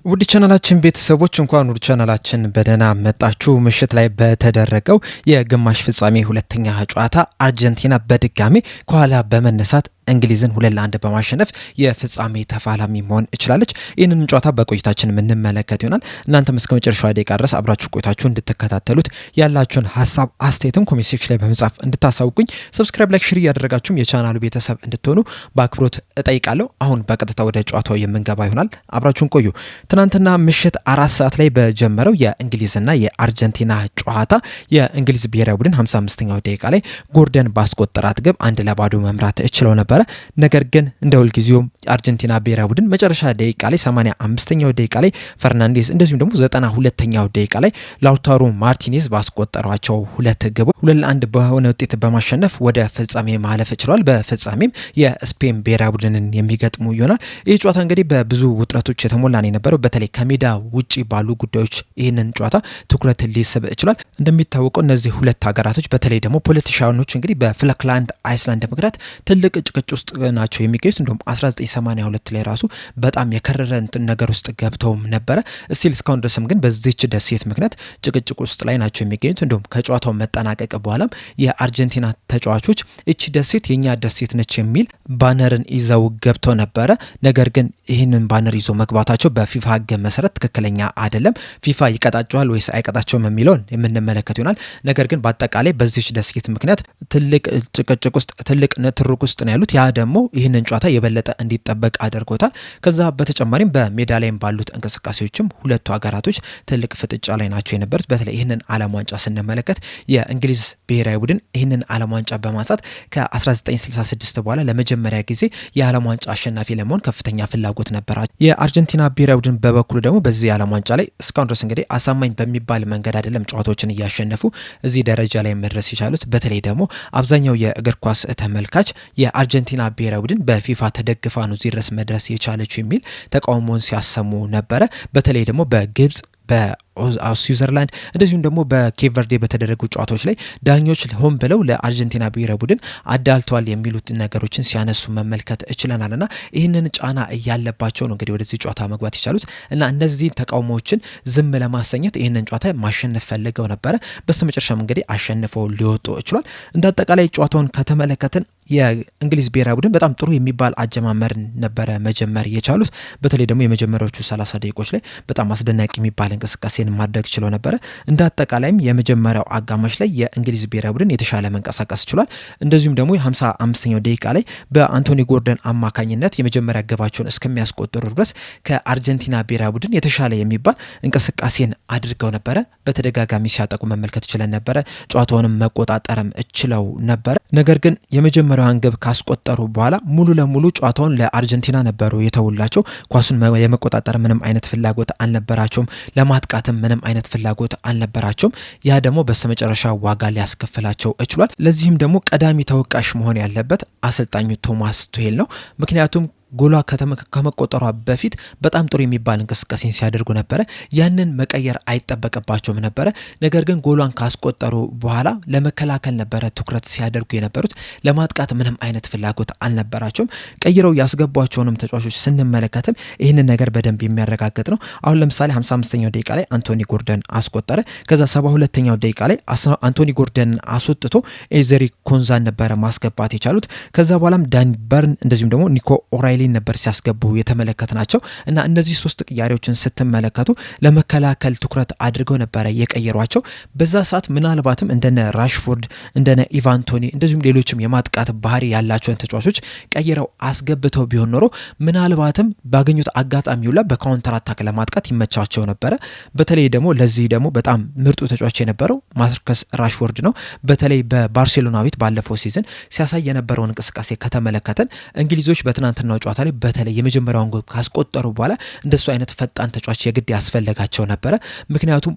ውድ ቻናላችን ቤተሰቦች፣ እንኳን ወደ ቻናላችን በደህና መጣችሁ። ምሽት ላይ በተደረገው የግማሽ ፍጻሜ ሁለተኛ ጨዋታ አርጀንቲና በድጋሚ ከኋላ በመነሳት እንግሊዝን 2-1 በማሸነፍ የፍጻሜ ተፋላሚ መሆን ችላለች። ይህንንም ጨዋታ በቆይታችን የምንመለከት ይሆናል። እናንተም እስከ መጨረሻው ደቂቃ ድረስ አብራችሁ ቆይታችሁ እንድትከታተሉት፣ ያላችሁን ሀሳብ አስተያየትም comment section ላይ በመጻፍ እንድታሳውቁኝ፣ subscribe፣ like፣ share እያደረጋችሁም የቻናሉ ቤተሰብ እንድትሆኑ በአክብሮት እጠይቃለሁ። አሁን በቀጥታ ወደ ጨዋታው የምንገባ ይሆናል። አብራችሁን ቆዩ። ትናንትና ምሽት 4 ሰዓት ላይ በጀመረው የእንግሊዝና የአርጀንቲና ጨዋታ የእንግሊዝ ብሔራዊ ቡድን 55ኛው ደቂቃ ላይ ጎርደን ባስቆጠራት ግብ 1-0 መምራት ችለው ነበረ። ነገር ግን እንደ ሁልጊዜውም አርጀንቲና ብሔራዊ ቡድን መጨረሻ ደቂቃ ላይ፣ 85ኛው ደቂቃ ላይ ፈርናንዴዝ፣ እንደዚሁም ደግሞ 92ኛው ደቂቃ ላይ ላውታሮ ማርቲኔዝ ባስቆጠሯቸው ሁለት ግቦች 2-1 በሆነ ውጤት በማሸነፍ ወደ ፍጻሜ ማለፍ ችሏል። በፍጻሜም የስፔን ብሔራዊ ቡድንን የሚገጥሙ ይሆናል። ይህ ጨዋታ እንግዲህ በብዙ ውጥረቶች የተሞላ ነው የነበረው። በተለይ ከሜዳ ውጪ ባሉ ጉዳዮች ይህንን ጨዋታ ትኩረት ሊስብ ችሏል። እንደሚታወቀው እነዚህ ሁለት ሀገራቶች፣ በተለይ ደግሞ politician ኖች እንግዲህ በፍልክላንድ Island ምክንያት ትልቅ ጭቅጭቅ ውስጥ ናቸው የሚገኙት። እንዲሁም 1982 ላይ ራሱ በጣም የከረረ እንትን ነገር ውስጥ ገብተውም ነበረ። Still እስካሁን ድረስም ግን በዚች ደሴት ምክንያት ጭቅጭቅ ውስጥ ላይ ናቸው የሚገኙት። እንዲሁም ከጨዋታው መጠናቀቅ በኋላም የአርጀንቲና ተጫዋቾች እቺ ደሴት የኛ ደሴት ነች የሚል banner ን ይዘው ገብተው ነበረ። ነገር ግን ይህንን banner ይዞ መግባታቸው በፊፋ ሕግ መሰረት ትክክለኛ አይደለም። ፊፋ ይቀጣቸዋል ወይስ አይቀጣቸውም የሚለውን የምንመለከት ይሆናል። ነገር ግን በአጠቃላይ በዚች ደሴት ምክንያት ትልቅ ጭቅጭቅ ውስጥ፣ ትልቅ ንትርክ ውስጥ ነው ያሉት። ያ ደግሞ ይህንን ጨዋታ የበለጠ እንዲጠበቅ አድርጎታል። ከዛ በተጨማሪም በሜዳ ላይም ባሉት እንቅስቃሴዎችም ሁለቱ ሀገራቶች ትልቅ ፍጥጫ ላይ ናቸው የነበሩት። በተለይ ይህንን ዓለም ዋንጫ ስንመለከት የእንግሊዝ ብሔራዊ ቡድን ይህንን ዓለም ዋንጫ በማንሳት ከ1966 በኋላ ለመጀመሪያ ጊዜ የዓለም ዋንጫ አሸናፊ ለመሆን ከፍተኛ ፍላጎት ነበራቸው። የአርጀንቲና ብሔራዊ ቡድን በበኩሉ ደግሞ በዚህ የዓለም ዋንጫ ላይ እስካሁን ድረስ እንግዲህ አሳማኝ በሚባል መንገድ አይደለም ጨዋታዎችን እያሸነፉ እዚህ ደረጃ ላይ መድረስ የቻሉት። በተለይ ደግሞ አብዛኛው የእግር ኳስ ተመልካች የአርጀንቲና ብሔራዊ ቡድን በፊፋ ተደግፋ ነው እዚህ ድረስ መድረስ የቻለችው የሚል ተቃውሞን ሲያሰሙ ነበረ። በተለይ ደግሞ በግብጽ፣ በስዊዘርላንድ እንደዚሁም ደግሞ በኬፕ ቨርዴ በተደረጉ ጨዋታዎች ላይ ዳኞች ሆን ብለው ለአርጀንቲና ብሔራዊ ቡድን አዳልተዋል የሚሉት ነገሮችን ሲያነሱ መመልከት ችለናል። እና ይህንን ጫና እያለባቸው ነው እንግዲህ ወደዚህ ጨዋታ መግባት የቻሉት እና እነዚህ ተቃውሞዎችን ዝም ለማሰኘት ይህንን ጨዋታ ማሸነፍ ፈልገው ነበረ። በስተመጨረሻም እንግዲህ አሸንፈው ሊወጡ ችሏል። እንደ አጠቃላይ ጨዋታውን ከተመለከትን የእንግሊዝ ብሔራዊ ቡድን በጣም ጥሩ የሚባል አጀማመርን ነበረ መጀመር የቻሉት። በተለይ ደግሞ የመጀመሪያዎቹ 30 ደቂቆች ላይ በጣም አስደናቂ የሚባል እንቅስቃሴን ማድረግ ችለው ነበረ። እንደ አጠቃላይም የመጀመሪያው አጋማሽ ላይ የእንግሊዝ ብሔራዊ ቡድን የተሻለ መንቀሳቀስ ችሏል። እንደዚሁም ደግሞ የ55ኛው ደቂቃ ላይ በአንቶኒ ጎርደን አማካኝነት የመጀመሪያ ግባቸውን እስከሚያስቆጥሩ ድረስ ከአርጀንቲና ብሔራዊ ቡድን የተሻለ የሚባል እንቅስቃሴን አድርገው ነበረ። በተደጋጋሚ ሲያጠቁ መመልከት ችለን ነበረ። ጨዋታውንም መቆጣጠርም ችለው ነበረ። ነገር ግን የመጀመሪያዋን ግብ ካስቆጠሩ በኋላ ሙሉ ለሙሉ ጨዋታውን ለአርጀንቲና ነበሩ የተውላቸው። ኳሱን የመቆጣጠር ምንም አይነት ፍላጎት አልነበራቸውም። ለማጥቃትም ምንም አይነት ፍላጎት አልነበራቸውም። ያ ደግሞ በስተመጨረሻ ዋጋ ሊያስከፍላቸው ችሏል። ለዚህም ደግሞ ቀዳሚ ተወቃሽ መሆን ያለበት አሰልጣኙ ቶማስ ቱሄል ነው። ምክንያቱም ጎሏ ከመቆጠሯ በፊት በጣም ጥሩ የሚባል እንቅስቃሴን ሲያደርጉ ነበረ። ያንን መቀየር አይጠበቅባቸውም ነበረ። ነገር ግን ጎሏን ካስቆጠሩ በኋላ ለመከላከል ነበረ ትኩረት ሲያደርጉ የነበሩት። ለማጥቃት ምንም አይነት ፍላጎት አልነበራቸውም። ቀይረው ያስገቧቸውንም ተጫዋቾች ስንመለከትም ይህንን ነገር በደንብ የሚያረጋግጥ ነው። አሁን ለምሳሌ 55ኛው ደቂቃ ላይ አንቶኒ ጎርደን አስቆጠረ። ከዛ 72ኛው ደቂቃ ላይ አንቶኒ ጎርደን አስወጥቶ ኤዘሪ ኮንዛን ነበረ ማስገባት የቻሉት። ከዛ በኋላም ዳን በርን እንደዚሁም ደግሞ ኒኮ ኦራይሊን ነበር ሲያስገቡ የተመለከትናቸው። እና እነዚህ ሶስት ቅያሬዎችን ስትመለከቱ ለመከላከል ትኩረት አድርገው ነበረ የቀየሯቸው። በዛ ሰዓት ምናልባትም እንደነ ራሽፎርድ፣ እንደነ ኢቫን ቶኒ እንደዚሁም ሌሎችም የማጥቃት ባህሪ ያላቸውን ተጫዋቾች ቀይረው አስገብተው ቢሆን ኖሮ ምናልባትም ባገኙት አጋጣሚ ሁላ በ counter attack ለማጥቃት ይመቻቸው ነበረ። በተለይ ደግሞ ለዚህ ደግሞ በጣም ምርጡ ተጫዋች የነበረው ማርከስ ራሽፎርድ ነው። በተለይ በባርሴሎና ቤት ባለፈው season ሲያሳይ የነበረውን እንቅስቃሴ ከተመለከተን እንግሊዞች በትናንትናው ጨዋታ ላይ በተለይ የመጀመሪያውን ጎል ካስቆጠሩ በኋላ እንደሱ አይነት ፈጣን ተጫዋች የግድ ያስፈለጋቸው ነበረ። ምክንያቱም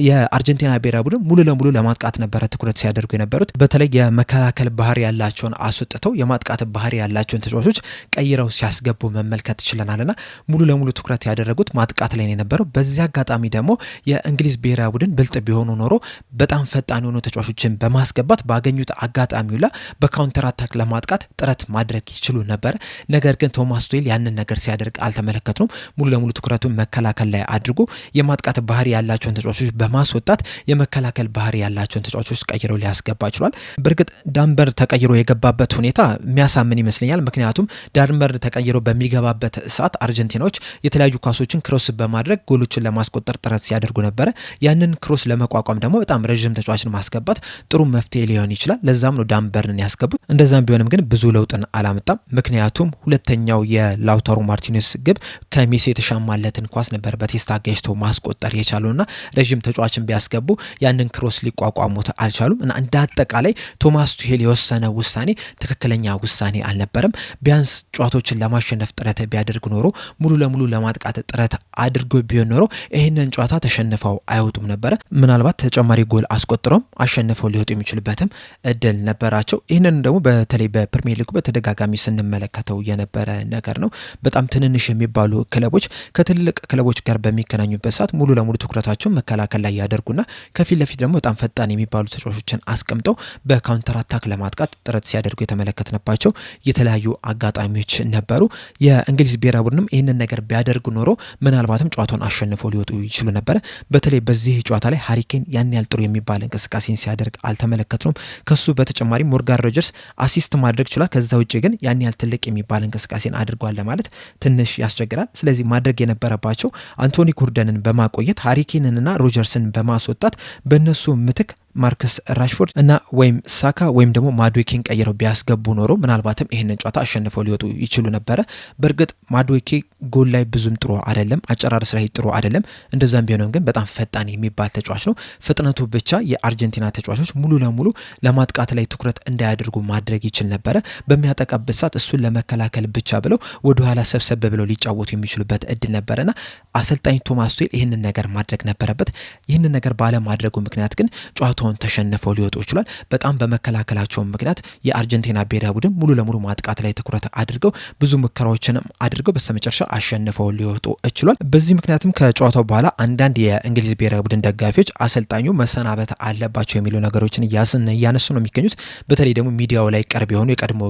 የአርጀንቲና ብሔራዊ ቡድን ሙሉ ለሙሉ ለማጥቃት ነበረ ትኩረት ሲያደርጉ የነበሩት። በተለይ የመከላከል ባህሪ ያላቸውን አስወጥተው የማጥቃት ባህሪ ያላቸውን ተጫዋቾች ቀይረው ሲያስገቡ መመልከት ችለናልና ሙሉ ለሙሉ ትኩረት ያደረጉት ማጥቃት ላይ ነው የነበረው። በዚህ አጋጣሚ ደግሞ የእንግሊዝ ብሔራዊ ቡድን ብልጥ ቢሆኑ ኖሮ በጣም ፈጣን የሆኑ ተጫዋቾችን በማስገባት ባገኙት አጋጣሚ ሁላ በ counter attack ለማጥቃት ጥረት ማድረግ ይችሉ ነበረ። ነገር ግን ቶማስ ቱሄል ያንን ነገር ሲያደርግ አልተመለከትነውም። ሙሉ ለሙሉ ትኩረቱን መከላከል ላይ አድርጎ የማጥቃት ባህሪ ያላቸውን ተጫዋቾች በማስወጣት የመከላከል ባህሪ ያላቸውን ተጫዋቾች ቀይረው ሊያስገባ ችሏል። በእርግጥ ዳን በርን ተቀይሮ የገባበት ሁኔታ የሚያሳምን ይመስለኛል። ምክንያቱም ዳን በርን ተቀይሮ በሚገባበት ሰዓት አርጀንቲናዎች የተለያዩ ኳሶችን cross በማድረግ ጎሎችን ለማስቆጠር ጥረት ሲያደርጉ ነበረ። ያንን cross ለመቋቋም ደግሞ በጣም ረዥም ተጫዋችን ማስገባት ጥሩ መፍትሄ ሊሆን ይችላል። ለዛም ነው ዳን በርንን ያስገቡት። እንደዛም ቢሆንም ግን ብዙ ለውጥን አላመጣም። ምክንያቱም ሁለተኛው የላውታሮ ማርቲኔስ ግብ ከሜሲ የተሻማለትን ኳስ ነበር በቴስታ ገጭቶ ማስቆጠር የቻለውና ረዥም ተጫዋችን ቢያስገቡ ያንን cross ሊቋቋሙት አልቻሉም። እና እንደ አጠቃላይ ቶማስ ቱሄል የወሰነ ውሳኔ ትክክለኛ ውሳኔ አልነበረም። ቢያንስ ጨዋታዎችን ለማሸነፍ ጥረት ቢያደርግ ኖሮ፣ ሙሉ ለሙሉ ለማጥቃት ጥረት አድርጎ ቢሆን ኖሮ ይህንን ጨዋታ ተሸንፈው አይወጡም ነበረ። ምናልባት ተጨማሪ ጎል አስቆጥረውም አሸንፈው ሊወጡ የሚችሉበትም እድል ነበራቸው። ይህንን ደግሞ በተለይ በፕሪሚየር ሊጉ በተደጋጋሚ ስንመለከተው የነበረ ነገር ነው። በጣም ትንንሽ የሚባሉ ክለቦች ከትልቅ ክለቦች ጋር በሚገናኙበት ሰዓት ሙሉ ለሙሉ ትኩረታቸውን መከላከል ላይ ያደርጉና ከፊት ለፊት ደግሞ በጣም ፈጣን የሚባሉ ተጫዋቾችን አስቀምጠው በ counter attack ለማጥቃት ጥረት ሲያደርጉ የተመለከትንባቸው የተለያዩ አጋጣሚዎች ነበሩ። የእንግሊዝ ብሔራዊ ቡድንም ይህንን ነገር ቢያደርጉ ኖሮ ምናልባትም ጨዋታውን አሸንፈው ሊወጡ ይችሉ ነበረ። በተለይ በዚህ ጨዋታ ላይ ሃሪ ኬን ያን ያህል ጥሩ የሚባል እንቅስቃሴን ሲያደርግ አልተመለከትነውም። ከሱ በተጨማሪ ሞርጋን ሮጀርስ assist ማድረግ ችሏል። ከዛ ውጭ ግን ያን ያህል ትልቅ የሚባል እንቅስቃሴን አድርጓል ለማለት ትንሽ ያስቸግራል። ስለዚህ ማድረግ የነበረባቸው አንቶኒ ጎርደንን በማቆየት ሃሪ ኬንንና ሮጀርስን በማስወጣት በእነሱ ምትክ ማርከስ ራሽፎርድ እና ወይም ሳካ ወይም ደግሞ ማድዌኬን ቀይረው ቢያስገቡ ኖሮ ምናልባትም ይህንን ጨዋታ አሸንፈው ሊወጡ ይችሉ ነበረ። በእርግጥ ማድዌኬ ጎል ላይ ብዙም ጥሩ አይደለም፣ አጨራረስ ላይ ጥሩ አይደለም። እንደዛም ቢሆንም ግን በጣም ፈጣን የሚባል ተጫዋች ነው። ፍጥነቱ ብቻ የአርጀንቲና ተጫዋቾች ሙሉ ለሙሉ ለማጥቃት ላይ ትኩረት እንዳያደርጉ ማድረግ ይችል ነበረ። በሚያጠቃበት ሰዓት እሱን ለመከላከል ብቻ ብለው ወደኋላ ሰብሰብ ብለው ሊጫወቱ የሚችሉበት እድል ነበረና አሰልጣኝ ቶማስ ቱሄል ይህንን ነገር ማድረግ ነበረበት። ይህንን ነገር ባለማድረጉ ምክንያት ግን ጨዋታውን ተሸንፈው ሊወጡ ይችላል። በጣም በመከላከላቸው ምክንያት የአርጀንቲና ብሔራዊ ቡድን ሙሉ ለሙሉ ማጥቃት ላይ ትኩረት አድርገው ብዙ ሙከራዎችንም አድርገው በስተመጨረሻ አሸንፈው ሊወጡ ችሏል። በዚህ ምክንያትም ከጨዋታው በኋላ አንዳንድ የእንግሊዝ ብሔራዊ ቡድን ደጋፊዎች አሰልጣኙ መሰናበት አለባቸው የሚሉ ነገሮችን እያነሱ ነው የሚገኙት። በተለይ ደግሞ ሚዲያው ላይ ቅርብ የሆኑ የቀድሞ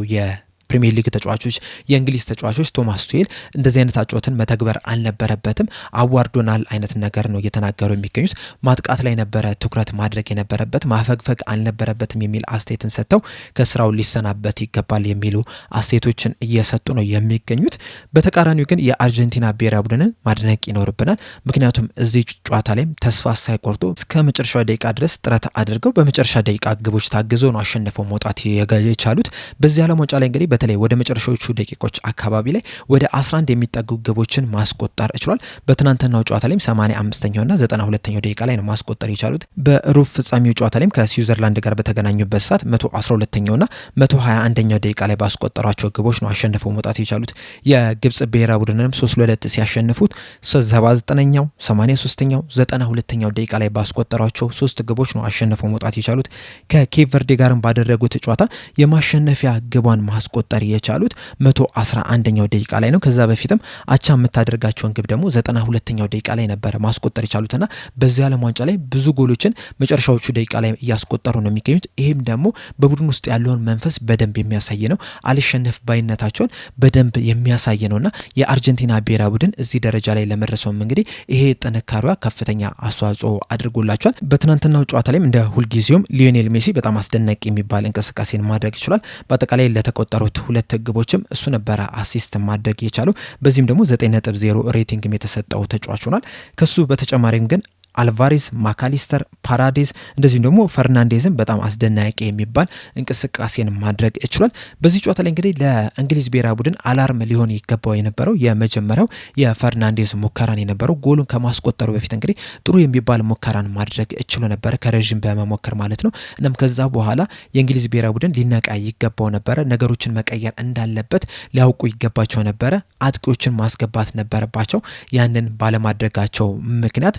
ፕሪሚየር ሊግ ተጫዋቾች፣ የእንግሊዝ ተጫዋቾች ቶማስ ቱሄል እንደዚህ አይነት አጨዋወትን መተግበር አልነበረበትም፣ አዋርዶናል አይነት ነገር ነው እየተናገሩ የሚገኙት። ማጥቃት ላይ ነበረ ትኩረት ማድረግ የነበረበት፣ ማፈግፈግ አልነበረበትም የሚል አስተያየትን ሰጥተው ከስራው ሊሰናበት ይገባል የሚሉ አስተያየቶችን እየሰጡ ነው የሚገኙት። በተቃራኒው ግን የአርጀንቲና ብሔራዊ ቡድንን ማድነቅ ይኖርብናል። ምክንያቱም እዚህ ጨዋታ ላይም ተስፋ ሳይቆርጡ እስከ መጨረሻው ደቂቃ ድረስ ጥረት አድርገው በመጨረሻ ደቂቃ ግቦች ታግዘው ነው አሸንፈው መውጣት የቻሉት። በዚህ ዓለም ዋንጫ ላይ እንግዲህ በተለይ ወደ መጨረሻዎቹ ደቂቆች አካባቢ ላይ ወደ 11 የሚጠጉ ግቦችን ማስቆጠር ችሏል። በትናንትናው ጨዋታ ላይም 85ኛውና 92ኛው ደቂቃ ላይ ነው ማስቆጠር የቻሉት። በሩብ ፍጻሜው ጨዋታ ላይም ከስዊዘርላንድ ጋር በተገናኙበት ሰዓት 112ኛውና 121ኛው ደቂቃ ላይ ባስቆጠሯቸው ግቦች ነው አሸንፈው መውጣት የቻሉት። የግብጽ ብሔራዊ ቡድንንም 3-2 ሲያሸንፉት 79ኛው፣ 83ኛው፣ 92ኛው ደቂቃ ላይ ባስቆጠሯቸው ሶስት ግቦች ነው አሸንፈው መውጣት የቻሉት። ከኬፕ ቨርዴ ጋርም ባደረጉት ጨዋታ የማሸነፊያ ግቧን ማስቆጠር የቻሉት 111ኛው ደቂቃ ላይ ነው። ከዛ በፊትም አቻ የምታደርጋቸውን ግብ ደግሞ 92ኛው ደቂቃ ላይ ነበረ ማስቆጠር የቻሉትና በዚህ ዓለም ዋንጫ ላይ ብዙ ጎሎችን መጨረሻዎቹ ደቂቃ ላይ እያስቆጠሩ ነው የሚገኙት። ይህም ደግሞ በቡድን ውስጥ ያለውን መንፈስ በደንብ የሚያሳይ ነው። አልሸነፍ ባይነታቸውን በደንብ የሚያሳይ ነውና የአርጀንቲና ብሔራዊ ቡድን እዚህ ደረጃ ላይ ለመድረሰውም እንግዲህ ይሄ ጥንካሬዋ ከፍተኛ አስተዋጽኦ አድርጎላቸዋል። በትናንትናው ጨዋታ ላይም እንደ ሁልጊዜውም ሊዮኔል ሜሲ በጣም አስደናቂ የሚባል እንቅስቃሴን ማድረግ ይችላል። በአጠቃላይ ለተቆጠሩት ሁለት ግቦችም እሱ ነበረ assist ማድረግ የቻለው። በዚህም ደግሞ 9.0 rating ም የተሰጠው ተጫዋች ሆኗል። ከሱ በተጨማሪም ግን አልቫሬዝ፣ ማካሊስተር፣ ፓራዴዝ እንደዚሁም ደግሞ ፈርናንዴዝን በጣም አስደናቂ የሚባል እንቅስቃሴን ማድረግ ችሏል። በዚህ ጨዋታ ላይ እንግዲህ ለእንግሊዝ ብሔራዊ ቡድን alarm ሊሆን ይገባው የነበረው የመጀመሪያው የፈርናንዴዝ ሙከራን የነበረው፣ ጎሉን ከማስቆጠሩ በፊት እንግዲህ ጥሩ የሚባል ሙከራን ማድረግ ችሎ ነበረ፣ ከረዥም በመሞከር ማለት ነው። እናም ከዛ በኋላ የእንግሊዝ ብሔራዊ ቡድን ሊነቃ ይገባው ነበረ። ነገሮችን መቀየር እንዳለበት ሊያውቁ ይገባቸው ነበረ። አጥቂዎችን ማስገባት ነበረባቸው። ያንን ባለማድረጋቸው ምክንያት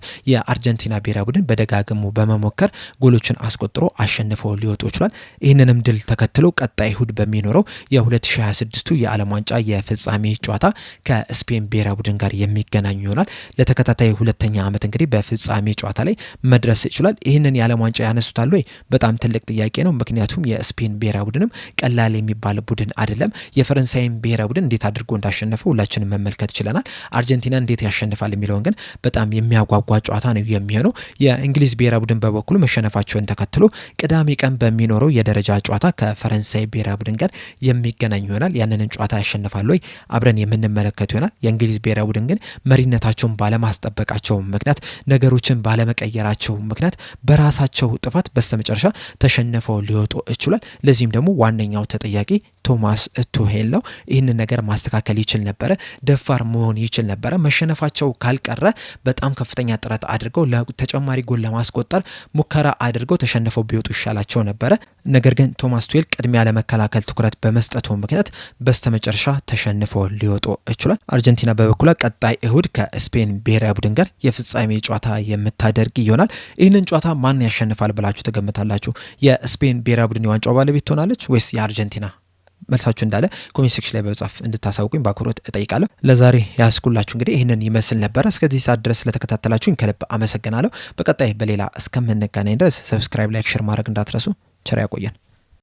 የአርጀንቲና ብሔራዊ ቡድን በደጋግሞ በመሞከር ጎሎችን አስቆጥሮ አሸንፈው ሊወጡ ችሏል። ይህንንም ድል ተከትሎ ቀጣይ እሁድ በሚኖረው የ2026ቱ የዓለም ዋንጫ የፍጻሜ ጨዋታ ከስፔን ብሔራዊ ቡድን ጋር የሚገናኙ ይሆናል። ለተከታታይ ሁለተኛ ዓመት እንግዲህ በፍጻሜ ጨዋታ ላይ መድረስ ይችላል። ይህንን የዓለም ዋንጫ ያነሱታል ወይ? በጣም ትልቅ ጥያቄ ነው። ምክንያቱም የስፔን ብሔራዊ ቡድንም ቀላል የሚባል ቡድን አይደለም። የፈረንሳይን ብሔራዊ ቡድን እንዴት አድርጎ እንዳሸነፈ ሁላችንም መመልከት ችለናል። አርጀንቲና እንዴት ያሸንፋል የሚለውን ግን በጣም የሚያጓጓ ጨዋታ ነው የሚሆነው። የእንግሊዝ ብሔራዊ ቡድን በበኩሉ መሸነፋቸውን ተከትሎ ቅዳሜ ቀን በሚኖረው የደረጃ ጨዋታ ከፈረንሳይ ብሔራዊ ቡድን ጋር የሚገናኝ ይሆናል። ያንንን ጨዋታ ያሸንፋል ወይ አብረን የምንመለከት ይሆናል። የእንግሊዝ ብሔራዊ ቡድን ግን መሪነታቸውን ባለማስጠበቃቸው ምክንያት፣ ነገሮችን ባለመቀየራቸው ምክንያት በራሳቸው ጥፋት በስተመጨረሻ ተሸንፈው ሊወጡ ችሏል። ለዚህም ደግሞ ዋነኛው ተጠያቂ ቶማስ ቱሄል ነው። ይህንን ነገር ማስተካከል ይችል ነበረ፣ ደፋር መሆን ይችል ነበረ። መሸነፋቸው ካልቀረ በጣም ከፍተኛ ጥረት አድርገው ተጨማሪ ጎል ለማስቆጠር ሙከራ አድርገው ተሸንፈው ቢወጡ ይሻላቸው ነበረ። ነገር ግን ቶማስ ቱሄል ቅድሚያ ለመከላከል ትኩረት በመስጠቱ ምክንያት በስተመጨረሻ ተሸንፈው ሊወጡ ችሏል። አርጀንቲና በበኩሏ ቀጣይ እሁድ ከስፔን ብሔራዊ ቡድን ጋር የፍጻሜ ጨዋታ የምታደርግ ይሆናል። ይህንን ጨዋታ ማን ያሸንፋል ብላችሁ ትገምታላችሁ? የስፔን ብሔራዊ ቡድን የዋንጫው ባለቤት ትሆናለች ወይስ የአርጀንቲና? መልሳችሁ እንዳለ comment section ላይ በመጻፍ እንድታሳውቁኝ በአክብሮት እጠይቃለሁ። ለዛሬ ያስኩላችሁ እንግዲህ ይህንን ይመስል ነበረ። እስከዚህ ሰዓት ድረስ ስለተከታተላችሁኝ ከልብ አመሰግናለሁ። በቀጣይ በሌላ እስከምንገናኝ ድረስ subscribe፣ like፣ share ማድረግ እንዳትረሱ። ቸር ያቆየን።